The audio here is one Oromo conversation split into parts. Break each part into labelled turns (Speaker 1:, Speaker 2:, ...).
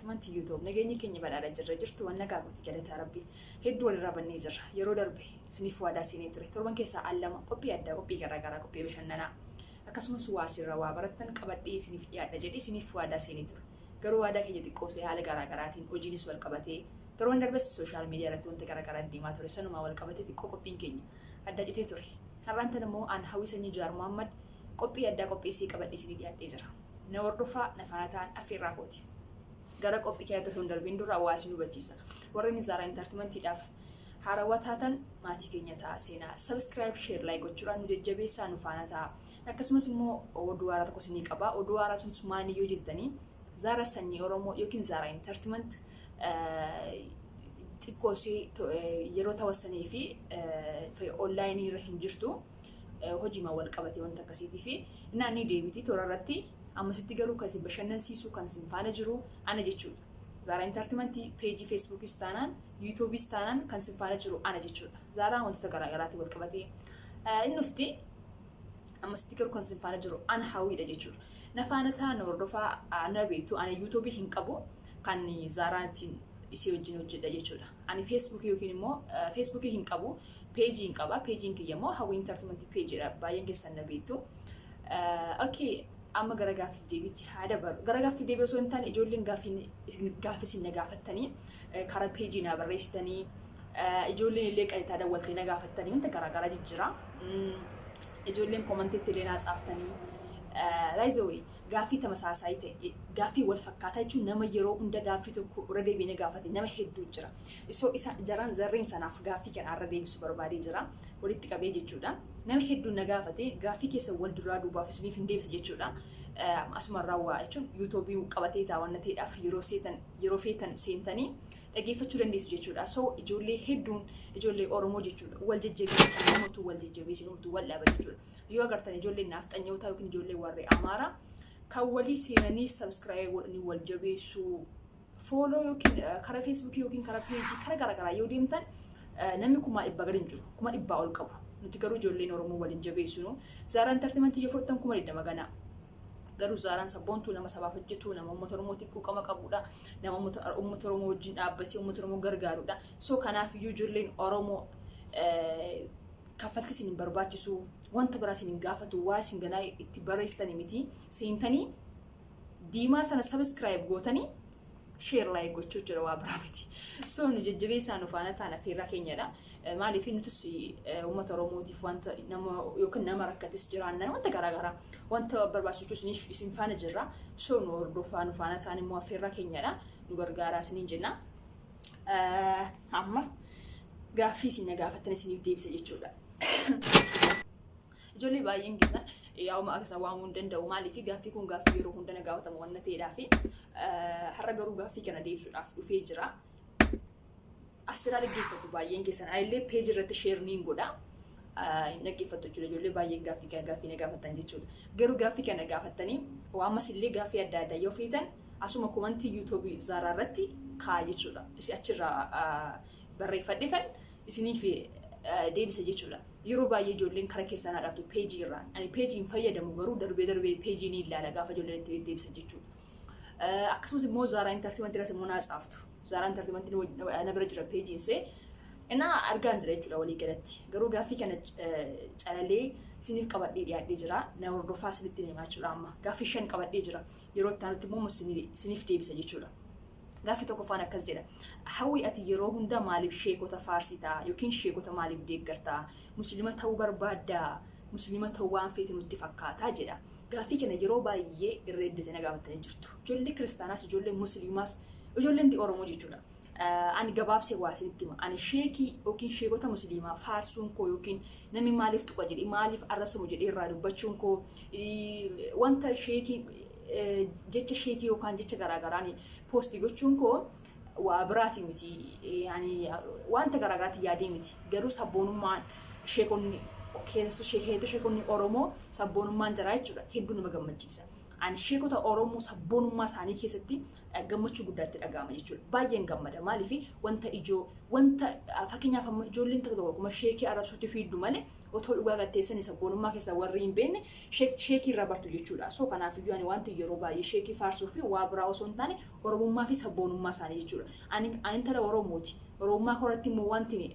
Speaker 1: Entertainment YouTube. Nageenyi keenya badhaadha jirra jirtu waan nagaa kooti galataa rabbi. Hedduu walirraa bannee jirra. Yeroo darbe isiniif waadaa seenee ture. Torban keessaa al lama qophii addaa, qophii garaagaraa, qophii bashannanaa akkasumas waa asirraa waa barattan qabadhee isiniif dhiyaadha jedhee isiniif waadaa seenee ture. Garuu waadaa keenya xiqqoosee haala garaagaraatiin hojiinis wal qabatee, torban darbes social media irratti wanta garaagaraa deemaa ture, sanumaa wal qabatee xiqqoo qophiin keenya adda citee ture. Har'aan tan immoo aan Hawwii Sanyii Jawaar Mohammad qophii addaa qopheessee qabadhee isinii dhiyaadhee jira. Na hordofaa, na faana ta'an affeerraa kooti. Gara qophii keenyatti osoo hin darbiin dura waa isin hubachiisa. Warreen Zaaraa Entertainmentiidhaaf haarawaa taatan maatii keenya ta'a seenaa. Subscribe, share, like gochuudhaan nu jajjabeessaa, nu faana ta'a. Akkasumas immoo oduu haaraa tokko isinii qaba. Oduu haaraa sunis maali yoo jettanii, Zaaraa Sanyii Oromoo yookiin Zaaraa Entertainment xiqqoo ishee yeroo tawassanii fi online irra hin jirtu, hojiima wal qabate wanta akkasiitii fi innaan ni deebiti toora irratti. Ammasitti garuu kan isin bashannansiisu, kan isin faana jiru ana jechuudha. Zaaraa Entertainmentii peejii Feesbuukis taanaan Yuutuubis taanaan kan isin faana jiru ana jechuudha. Zaaraan wantoota garaagaraatiin wal qabatee inni dhufti. Ammasitti garuu kan isin faana jiru ana Hawwiidha jechuudha. Na faana ta'an, hordofaa, na beektu. Ani Yuutuubii hin qabu, kan Zaaraan ittiin isii wajjin hojjedha jechuudha. Ani Feesbuukii yookiin immoo Feesbuukii hin qabu, peejii hin qaba. Peejiin kiyya immoo Hawwii Entertainmentii peejiidha. Baay'een keessan na beektu. Okay, amma gara gaaffii deebiitti haa dabaru. Gara gaaffii deebii osoo hin taane, ijoolleen gaaffii isin na gaafattanii, karaa peejii na barreessitanii, ijoolleen illee qajeeltaa dawwaltee na gaafattanii, wanta garaagaraa jijjiira. Ijoolleen commentiitti illee naa caaftanii. Baay'ee gaaffii tamasaasaa ta'e, gaaffii wal fakkaataa jechuun nama yeroo hunda gaaffii tokko irra deebiin gaafate nama hedduu jira. Isoo isa jaraan zarreen sanaaf gaaffii kana irra deebisuu barbaadee jira. Walitti qabee jechuudha. Nama hedduun na gaafate, gaaffii keessa wal duraa duubaaf isiniif hin deebisa jechuudha. Asumarraa waa jechuun Yuutuubii qabatee taa'an ta'eedhaaf yeroo seetan, yeroo feetan seentanii dhaggeeffachuu dandeessu jechuudha. So ijoollee hedduun, ijoollee Oromoo jechuudha. Wal jajjabeessaa, namatu wal jajjabeessi, namatu wal dhaba jechuudha. Yoo agartan ijoollee naafxanyootaa yookiin ijoollee warri Amaaraa kan walii seenanii subscribe godhanii wal jabeessuu, follow yookiin karaa Feesbuukii yookiin karaa peejii karaa garaagaraa yoo deemtan namni 100,000 gadi hin jiru, 100,000 ol qabu. Nuti garuu ijoolleen Oromoo waliin jabeessinu. Zaaraa Entertainmentii yoo fudhattan 20,000 ganaa. Garuu Zaaraan sabboontuu nama sabaaf hojjetu, nama uummata Oromootiif quuqama qabudha, nama uummata Oromoo wajjin dhaabbatee uummata Oromoo gargaarudha. So kanaaf iyyuu ijoolleen Oromoo kaffaltii isin hin barbaachisu, wanta biraa isin hin gaafatu, waa isin ganaa itti barreessitanii miti. Seentanii diimaa sana subscribe gootanii share, like gochuu jira, waa biraa miti. So nu jajjabeessaa, nu faana ta'an affeerraa keenyadha. Maaliif nutis uummata Oromootiif wanta nama yookiin nama rakkatis jiraannan wanta garaagaraa wanta barbaachisu isiniif isin faana jirra. So nu hordofaa, nu faana ta'an immoo affeerraa keenyadha. Nu gargaaraa isiniin jenna. Amma gaaffii isin na gaafattan isiniif deebisa jechuudha. Ijoollee baay'een keessan yaa'uma akka waamuu hin danda'u, maaliif gaaffii kun gaaffii yeroo hunda na gaafatamu waan ta'eedhaaf, har'a garuu gaaffii kana deebisuudhaaf dhufee jira. Asirraa dhaggeeffattu baay'een keessan, anillee peejii irratti share niin godha. Hin dhaggeeffattu jechuudha, ijoollee baay'een gaaffii kana gaaffii na gaafatan jechuudha. Garuu gaaffii kana gaafattanii ammas illee gaaffii adda addaa yoo feetan asuma commentii Yuutuubii Zaaraa irratti kaa'a jechuudha. Isin achirraa barreeffadheefan isiniif deebisa jechuudha. Yeroo baay'ee ijoolleen karaa keessaa naa dhaabtu peejii irraan. Ani peejii hin fayyadamu, garuu darbee darbee peejii ni ilaala gaafa ijoolleen itti deebisan jechuudha. Akkasumas immoo Zaaraa Entertainmentii irras immoo naa caaftu. Zaaraa Entertainmentii na bira jira peejiin see. Innaa argaan jira jechuudha walii galatti. Garuu gaaffii kana calalee isiniif qabadhee dhiyaadhee jira. Na hordofaa, isinitti himaa jechuudha amma. Gaaffii shan qabadhee jira. Yeroo itti aanutti immoo isiniif deebisa jechuudha. Gaaffii tokkoffaan akkas jedha. "Hawwi, ati yeroo hunda maaliif sheekota faarsitaa yookiin sheekota maaliif deeggartaa? Musliima ta'uu barbaaddaa? Musliima ta'uu waan feete nutti fakkaataa?" jedha. Gaaffii kana yeroo baay'ee irra deddeebiin na gaafatanii jirtu. Ijoollee kiristaanaas, ijoollee musliimaas, ijoolleen Oromoo jechuudha. Ani gabaabsee waa isinitti hima. Ani sheekii yookiin sheekota musliimaa faarsuun koo yookiin namni maaliif tuqa jedhee, maaliif arrabsamu jedhee irraa dubbachuun koo, wanta sheekii, jecha sheekii yookaan jecha garaagaraan post gochuun koo waa biraati miti. Ani wanta garaagaraatiin yaadee miti. Garuu sabboonummaan sheekonni, keessattuu sheekonni Oromoo, sabboonummaan jira jechuudha. Hedduu nama gammachiisa. Ani sheekota Oromoo sabboonummaa isaanii keessatti gammachuu guddaatti dhaga'ama jechuudha. Baay'een gammada. Maaliif wanta ijoo wanta fakkeenyaaf amma ijoolleen tokko tokko akkuma sheekii arrabsuutti fiiddu malee otoo dhugaa gatteessanii sabboonummaa keessaa warri hin beekne sheekii irraa bartu jechuudha. So kanaaf iyyuu ani wanti yeroo baay'ee sheekii faarsuu fi waa biraa osoo hin taane Oromummaa fi sabboonummaa isaanii jechuudha. Ani intala Oromooti. Oromummaa koratti immoo wanti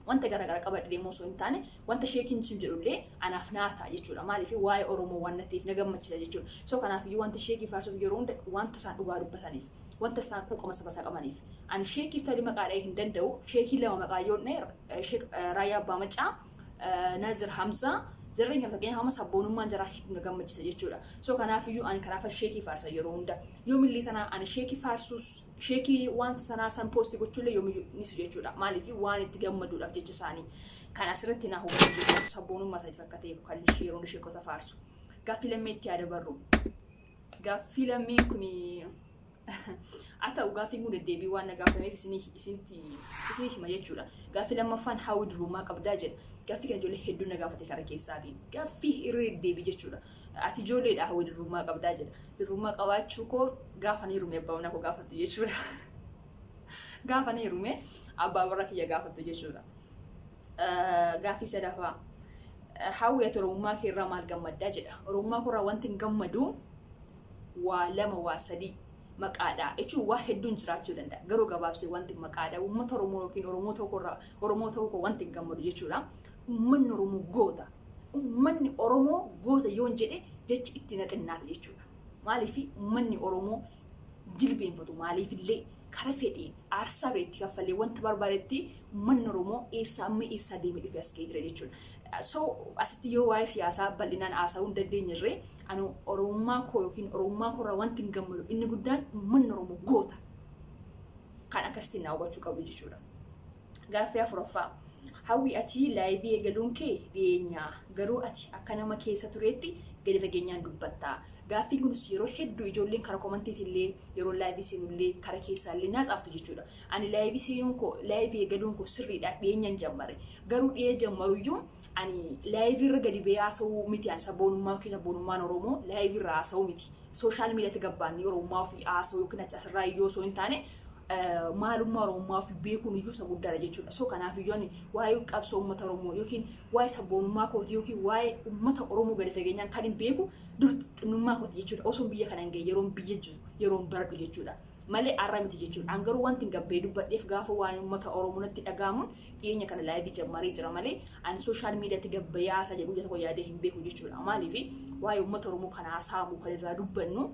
Speaker 1: wanta garaagaraa qabadhe deemuu osoo hin taane wanta sheekiin sun jedhullee anaaf naa ta'a jechuudha. Maaliif waa'ee Oromoo waan ta'eef na gammachiisa jechuudha. So kanaaf iyyuu wanta sheekii faarsuuf yeroo hunda wanta isaan dhugaa dubbataniif, wanta isaan quuqama saba isaa qabaniif. Ani sheekii sadi maqaa dhahee hin danda'u. Sheekii lama maqaa yoo dhahee Raayyaa Abbaa Macaa, Nazir Hamzaa, jarreen kan fakkeenyaaf amma sabboonummaan jaraa hedduu na gammachiisa jechuudha. So kanaaf iyyuu ani kanaaf sheekii faarsa yeroo hunda. Yoomillee tanaa ani sheekii faarsuus sheekii wanta sanaa san post gochuullee yoomiyyuu nisu jechuudha. Maaliif waan itti gammaduudhaaf jecha isaanii. Kan asirratti naa hubatu jechuudha. Sabboonummaa isaatiif akka ta'e kan yeroo sheekota faarsu. Gaaffii lammeetti yaada barru. Gaaffii lammeen kuni haa ta'u gaaffiin kun deddeebii waan na gaafatameef isinii hima jechuudha. Gaaffii lammaffaan hawwi durbummaa qabdaa jedha. Gaaffii kana ijoollee hedduun na gaafate karaa keessaatiin. Gaaffii irra deddeebii jechuudha. Ati ijoolleedha hawwi durbummaa qabdaa jedha. Durbummaa qabaachuu koo gaafa ni heerume abbaa manaa koo gaafattu jechuudha. Gaafa ni heerume abbaa warra kiyya gaafattu jechuudha. Gaaffii sadaffaa. Hawwi ati Oromummaa kee irraa maal gammaddaa jedha. Oromummaa koo irraa wanti hin gammadu waa lama waa sadii maqaadha. Jechuun waa hedduun jiraachuu danda'a. Garuu gabaabsee wanti maqaadha. Uummata Oromoo yookiin Oromoo tokko irraa Oromoo ta'uu koo wanti hin gammadu jechuudha. Uummanni Oromoo goota. Uummanni Oromoo goota yoon jedhe jechi itti na xinnaata jechuudha. Maaliif uummanni Oromoo jilbeenfatu maaliifillee kara fedheen aarsaa itti kaffalee wanta barbaadetti uummanni Oromoo eessaa amma eessaa deemee dhufe as ga'ee jira jechuudha. So asitti yoo waa'ee siyaasaa bal'inaan haasa'uu hin dandeenyerree ani Oromummaa koo yookiin Oromummaa koo irraa wanti hin gammadu inni guddaan uummanni Oromoo goota. Kan akkasitti naa hubachuu qabu jechuudha. Gaaffii afuraffaa. Hawwi ati live eegaluun kee dhiyeenyaa garuu ati akka nama keessa tureetti gadi fageenyaan dubbatta. Gaaffiin kunis yeroo hedduu ijoolleen karaa commentiitillee yeroo live seenullee karaa keessaallee naa caaftu jechuudha. Ani live seenuun koo live eegaluun koo sirriidha dhiyeenyaan jammare. Garuu dhiyee jammaruyyuu ani live irra gadi ba'ee haasa'uu miti ani sabboonummaa yookiin sabboonummaan Oromoo live irra haasa'uu miti. Social mediatti gabbaannee Oromummaa ofii haasa'uu yookiin achi asirraa iyyuu osoo hin taane maalummaa Oromummaa ofii beekuun iyyuu isa guddaadha jechuudha. So kanaaf iyyuu ani waa'ee qabsoo uummata Oromoo yookiin waa'ee sabboonummaa kootii yookiin waa'ee uummata Oromoo gadi fageenyaan kan hin beeku dur xinnummaa kooti jechuudha. Osoo biyya kana hin gahe yeroon biyya jiru yeroon baradhu jechuudha. Malee har'a miti jechuudha. An garuu wanti hin gabbee dubbadheef gaafa waan uummata Oromoo natti dhaga'amuun dhiyeenya kana live jammaree jira malee ani social mediatti gabbayee haasaa jedhu guyyaa tokko yaadee hin beeku jechuudha. Maaliif waa'ee uummata Oromoo kana haasa'amu kan irraa dubbannu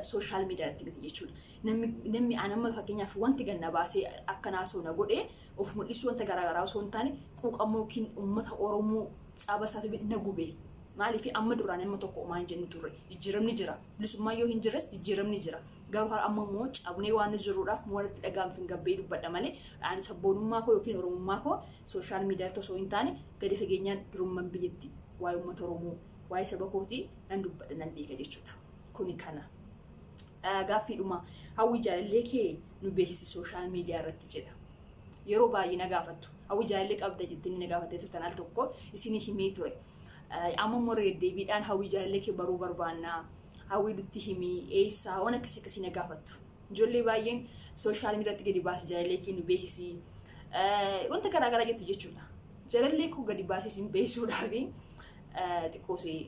Speaker 1: social mediatti miti jechuudha. Namni an amma fakkeenyaaf wanti ganna baasee akka naasoo na godhee of mul'isuu wanta garaagaraa osoo hin taane quuqamuu yookiin uummata Oromoo caba isaatu na gube. Maaliif amma duraan nama tokko homaa hin jennu turre jijjiiramni jira. Bilisummaa yoo hin jirres jijjiiramni jira. Garuu amma immoo cabnee waan jiruudhaaf walitti dhaga'amfi hin gabbee dubbadha malee ani sabboonummaa koo yookiin Oromummaa koo social mediatti osoo hin taane gadi fageenyaan durummaan biyyatti waa'ee uummata Oromoo waa'ee saba kootii nan dubbadha nan beeka jechuudha. Kuni kana. Gaaffiidhuma hawwi jaalallee kee nu beeksisi social media irratti jedha. Yeroo baay'ee na gaafattu. Hawwi jaalallee qabda jettanii na gaafattee turtan al tokko isinii himee ture. Amma immoo deddeebiidhaan hawwi jaalallee kee baruu barbaanna. Hawwi nutti himii eessaa waan akkasii akkasii na gaafattu. Ijoollee baay'een social mediatti gadi baasi jaalallee kee nu beeksisi. Wanta garaagaraa jettu jechuudha. Jaalallee koo gadi baasee isin beeksisuudhaaf xiqqoosee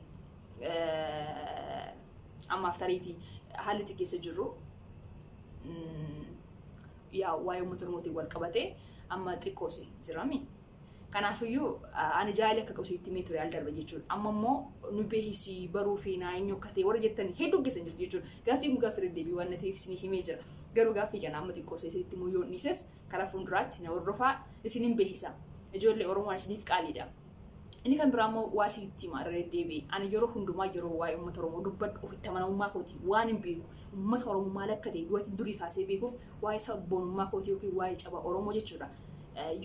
Speaker 1: ammaaf tariitii haalli itti keessa jirru yaa waa'ee uummata Oromootiin wal qabatee amma xiqqoose jirami. Kanaafiyyuu ani jaalala akka qabu itti himee ture al darbe jechuudha. Amma immoo nu beeksisi baruu fi naa eenyu akka ta'e warra jettan hedduu keessa jirtu jechuudha. Gaaffii kun gaaffii deddeebii waan ta'eef isinii himee jira. Garuu gaaffii kana amma xiqqoose isinitti immoo yoo dhiises karaa fuulduraatti na hordofaa isinin beeksisa. Ijoollee Oromoo isiniif qaaliidha. Inni kan biraa immoo waa isinitti hima irra deddeebi'ee. Ani yeroo hundumaa yeroo waa'ee uummata Oromoo dubbadhu ofitti amanamummaa kooti waan hin beeku. Uummata Oromoo maal akka ta'e du'atiin durii kaasee beekuuf waa'ee sabboonummaa kootii yookiin waa'ee caba Oromoo jechuudha.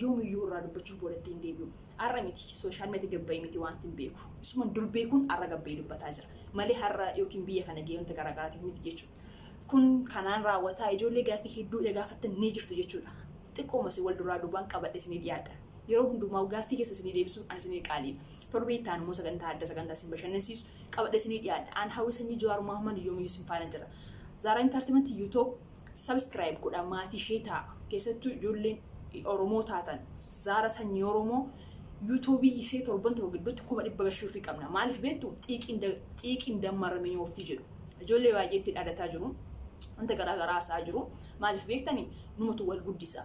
Speaker 1: Yoomiyyuu irraa dubbachuuf boodatti hin deebi'u. Har'a miti social media gabbayee miti wanti hin beeku. Isuma dur beekuun har'a gabbayee dubbataa jira. Malee har'a yookiin biyya kana gahee wanta garaagaraatiif miti jechuudha. Kun kanaan raawwataa ijoollee gaaffii hedduu gaafattan ni jirtu jechuudha. Xiqqooma wal duraa duubaan qabadhe isinii dhiyaadha. Yeroo hundumaa gaaffii keessa isinii deebisuuf ani isinii qaaliidha. Torbee itti aanu immoo sagantaa adda sagantaa isin bashannansiisu qabadhe isinii dhiyaadha. Aan Hawwii Sanyii Jawaar Mohammad yoomiyyuu isin faana jira. Zaaraa Entertainment YouTube subscribe godha, maatii ishee ta'a. Keessattuu ijoolleen Oromoo taatan Zaara Sanyii Oromoo yuutuubii isee torban tokko gidduutti 100,000 gashuufii qabna. Maaliif beektu? Xiiqiin dammaramee oofti jedhu. Ijoollee baay'ee itti dhaadataa jiru. Wanta garaa garaa haasa'aa jiru. Maaliif beektani? Numatu wal guddisa.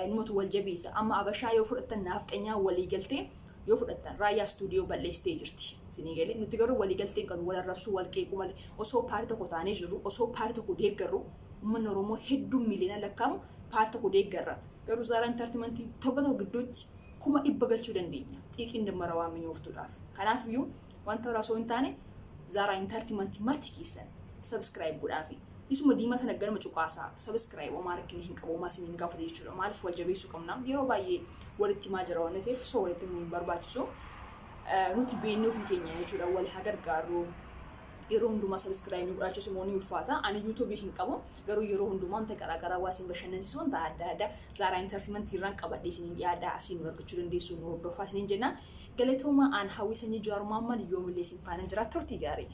Speaker 1: Numatu wal jabeessa. Amma Abashaa yoo fudhattan, naafxanyaa walii galtee yoo fudhattan, Raayyaa istuudiyoo balleessitee jirti. Isinii galee? Nuti garuu walii galtee hin qabnu, wal arrabsuu, wal qeequu malee. Osoo paartii tokko taanee jirru, osoo paartii tokko deeggarru, uummanni Oromoo hedduun miiliyoona lakkaa'amu paartii tokko deeggarra. Garuu Zaaraa Entertainmentii torba tokko gidduutti 100,000 galchuu dandeenya. Xiiqiin dammara waan minyooftuudhaaf. Kanaafiyyuu wanta biraa osoo hin taane Zaaraa Entertainmentii marti keessan subscribe godhaafi. Isuma diimaa sana ganama cuqaasaa, subscribe homaa rakkina hin qabu, homaa isin hin gaafatu jechuudha. Maaliif wal jabeessuu qabna? Yeroo baay'ee walitti himaa jira waan ta'eef osoo walitti himuu hin barbaachisu. Nuti beeknee ofii keenya jechuudha, wal haa gargaarru. Yeroo hundumaa subscribe nu godhachuus immoo ni ulfaata. Ani yuutuubii hin qabu, garuu yeroo hundumaa wanta garaagaraa waa isin bashannansiisu, wanta adda addaa Zaaraa Entertainmentii irraan qabadhee isiniin dhiyaadha. Asiin nu argachuu dandeessu, nu hordofaa isiniin jenna. Galatooma, aan Hawwii Sanyii Jawaar Mohammad yoomillee isin faana jira. Turtii gaarii.